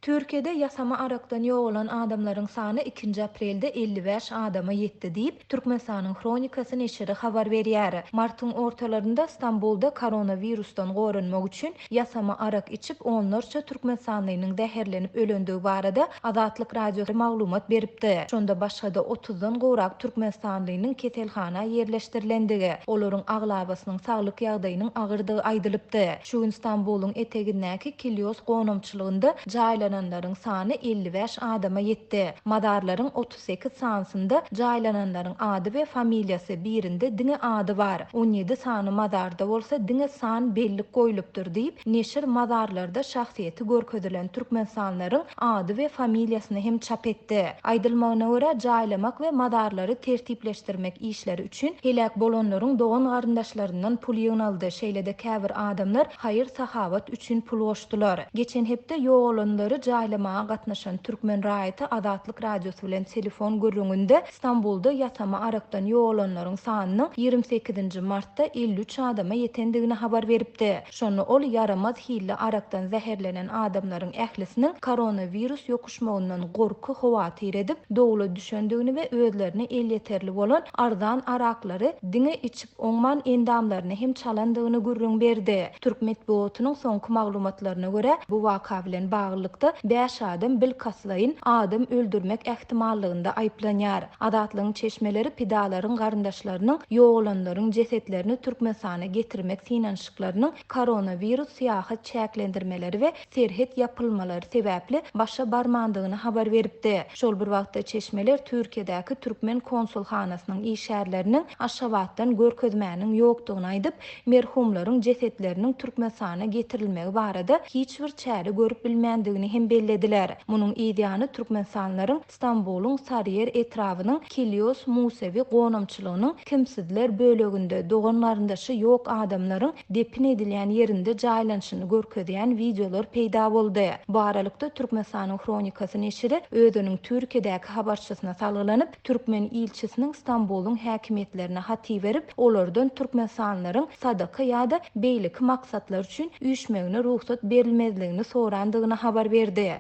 Türkiýede ýasama arakdan ýogalan adamlaryň sany ikinji aprelde 55 adama ýetdi diýip, Türkmenistanyň Hronikasy neşiri habar berýär. Martyň ortalarynda Stambulda koronawirusdan goranmak üçin ýasama arak içip, onlarça türkmenistanlynyň zäherlenip ölendigi barada Azatlyk Radiosy maglumat beripdi. Şonda başga-da otuzdan gowrak türkmenistanlynyň keselhana ýerleşdirilendigi, olaryň aglabasynyň saglyk ýagdaýynyň agyrdygy aýdylypdy. Şu gün Stambulyň etegindäki Kilýos gonamçylygynda jaýlananlaryň sany 55 adama ýetdi. Mazarlaryň 38 sanysynda jaýlananlaryň ady we familiýasy, birinde diňe ady bar. 17 sany mazarda bolsa diňe san bellik goýlupdyr diýip, neşir mazarlarda şahsyýeti görkezilen türkmenistanlylaryň ady we familiýasyny hem çap etdi. Aýdylmagyna görä, jaýlamak we mazarlary tertipleşdirmek işleri üçin heläk bolanlaryň dogan-garyndaşlaryndan pul ýygnaldy, şeýle-de käbir adamlar haýyr-sahawat üçin pul goşdular. Geçen hepde ýogalanlary jaýlamaga gatnaşan türkmen raýaty Azatlyk Radiosy bilen telefon gürrüňinde Stambulda ýasama arakdan ýogalanlaryň sanynyň 28 nji martda 53 adama ýetendigini habar beripdi. Şonda ol ýaramaz hilli arakdan zäherlenen adamlaryň ählisiniň koronawirus ýokuşmagyndan gorky-howatyr edip, dowla düşendigini we özlerine elýeterli bolan arzan araklary diňe içip oňman endamlaryna hem çalandygyny gürrüň berdi. Türk metbugatynyň soňky maglumatlaryna görä, bu waka bilen baglylykda bäş adam bilkastlaýyn adam öldürmek ähtimallygynda aýyplanýar. Azatlygyň çeşmeleri pidalaryň garyndaşlarynyň ýogalanlaryň jesetlerini Türkmenistana getirmek synanyşyklarynyň koronawirus syýahat çäklendirmeleri we serhet ýapylmalary sebäpli başa barmandygyny habar beripdi. Şol bir wagtda çeşmeler Türkiýedäki türkmen konsulhanasynyň işgärleriniň Aşgabatdan görkezmäniň ýokdugyny aýdyp, merhumlaryň jesetleriniň Türkmenistana getirilmegi barada hiç bir çäre görüp bilmändigini hem bellediler. Munuň yzýany türkmenistanlylaryň Stambulyň Saryýer etrabynyň Kilýos Musewi gonamçylygynyň kimsizler böleginde dogan-garyndaşy ýok adamlaryň depin edilýän ýerinde jaýlanyşyny görkezýän wideolar peýda boldy. Bu aralykda, Türkmenistanyň Hronikasy neşiri özüniň Türkiýedäki habarçysyna salgylanyp, türkmen ilçisiniň Stambulyň häkimiýetlerine hat iberip, olardan türkmenistanlylaryň sadaka ýa-da beýleki maksatlar üçin üýşmegine rugsat berilmezligini sorandygyny habar berdi.